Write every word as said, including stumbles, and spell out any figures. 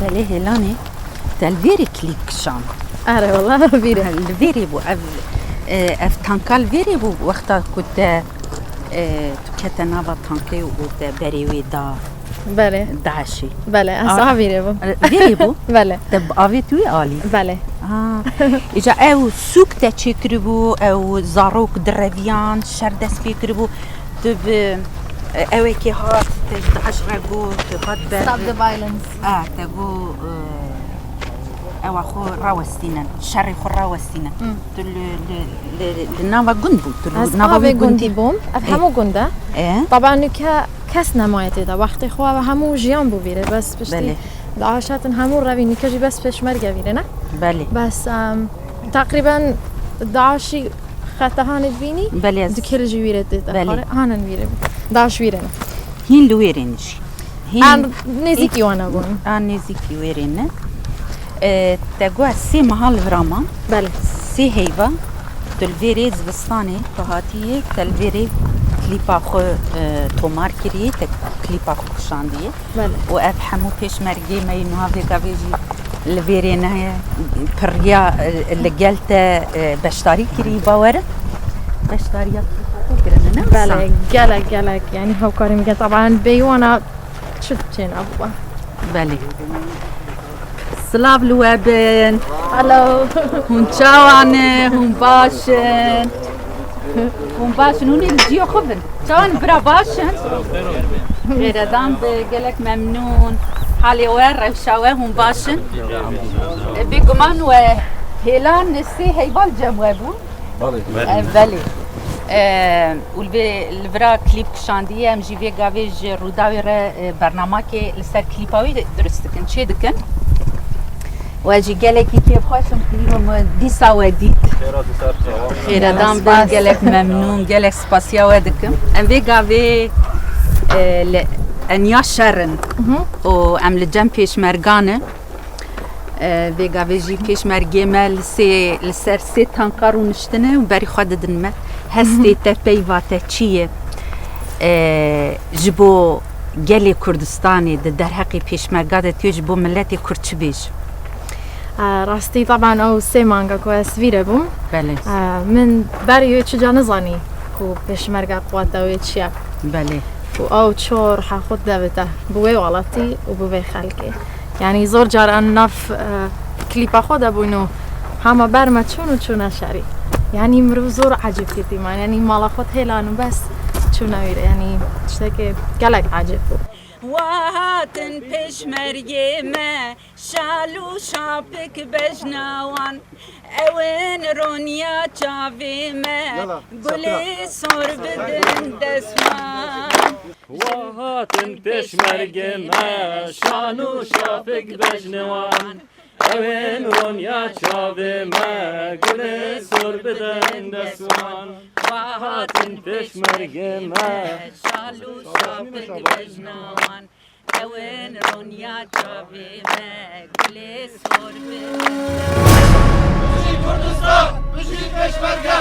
Belê Hêlanê, te li vêrê klîp kişand. Erê wala, vîrê. Li vêrê bû. Ev, e, ev tanka li vêrê bû wexta ku te, e, tu kete nava tankê û te berê wê da Belê. DAIŞê. Belê, ez A- a vîrê bûm. Vêrê bû? Belê. Te bi avêt wî alî? Belê. Ha. Îca ew sûk te çêkiribû, ew zarok direviyan, şer dest pê kiribû. Tu bi, e, ewekê hat, te ji DAIŞ re got, tu hat ber- Stop the violence. A, te got, e, ewa xwe rawestînin, şerê xwe rawestînin. Hmm. Tu li, li, li, li nava gund bû, tu li Ez nava avê wî gundî. Gundî bûm, ev E. Hemû gund e. E. Taban nûke kes nemaye tê de. Wextê xwe ev hemû jiyan bû vîrê. Bes piştî Belê. DAIŞ hatin hemû revî nûke jî bes pêşmerge vîrê ne? Belê. Bes, em, teqrîben DAIŞî xete hanê dibînî, Belê, ez- du kil jî wîrê tê de. Belê. Xare hanin vîrê. DAIŞ wîrê ne. Hîn li wêrê ne jî. Hîn An nêzîkî wan e bûn. An nêzîkî wêrê ne. E, te got ez sê meha li vira mam. Belê. Sê heyva. Tu li vêrê zivistanê tu hatiyê, te li vêrê klîpa xwe, e, tomar kiriye, te klîpa xwe kişandiye. Belê. Û ev hemû pêşmergê me yî niha vê gavê jî li vêrê ne, piriya, e, li gel te, e, beşdarî kirî, bawer e? Beşdariya te kirine, ne wisa? Belê, gelek, gelek. Yanî hevkarî min gelek. Taban bêyî wana çi çênabû. Belê. Silav li we bin. Hello. Hûn çawa ne? Hûn baş in? Hûn baş in? Hûn ê li ciyê xwe bin? Çawa ne bira, baş in? Xêredan bi, gelek memnûn. Halê we, rewşa we, hûn baş in? E, bêguman we hêlan sê heyva li cem we bûn. Belê. E, belê. E, û li vê, li vira klîp kişandiye, em jî vê gavê ji Rûdawê re, e, bernamakê li ser klîpa wî dirust dikin, çê dikin. We jî gelekî kêfxweş im, dîsa we dît. Xêra tu ser çawa. Xêredan bin, Spas. Gelek memnûn, gelek spasiya we dikim. Em vê gavê, e, li enya şer in Mhm. û em li cem pêşmergan in. E, vê gavê jî pêşmergê me li sê, li ser sê tanka rûniştine û berî xwe didin me. Hestê te, peyva te çi ye? E, ji bo gelê Kurdistanê di derheqê pêşmerga de tu yê ji bo miletê Kurd çi bêjî? E, rastî, taban ew sê manga ku ez vîre bûm. Belê. E, min berî wê çi ca nizanî ku pêşmerga quweta wê çi ye. Belê. Û ew çor heqût devite bi wê welatî û bi vê xelkê. Yanî zor caran nav, e, klîpa xwe de bûyn û hema ber me çûn û çûne şerî. Yanî mirov zor ecêb ketiman. Yanî mala xwe hêlan û bes çûne wî re. Yanî tiştekê gelek ecêb bû. Wa hatin pêşmergê me, şal û şapik bejna wan. Ew in roniya çavê me, Yala, gulê sor bidin dest wan. Wa hatin pêşmergê me, şal û şapik bejne wan. Ew ên ronya çavê me, gulê sor bidin dest wan. Wa hatin pêşmergê me, şal û şapik bejna wan. Ew ên ronya çavê me, gulê sor bidin dest wan. Bijî Kurdistan, bijî pêşmerge!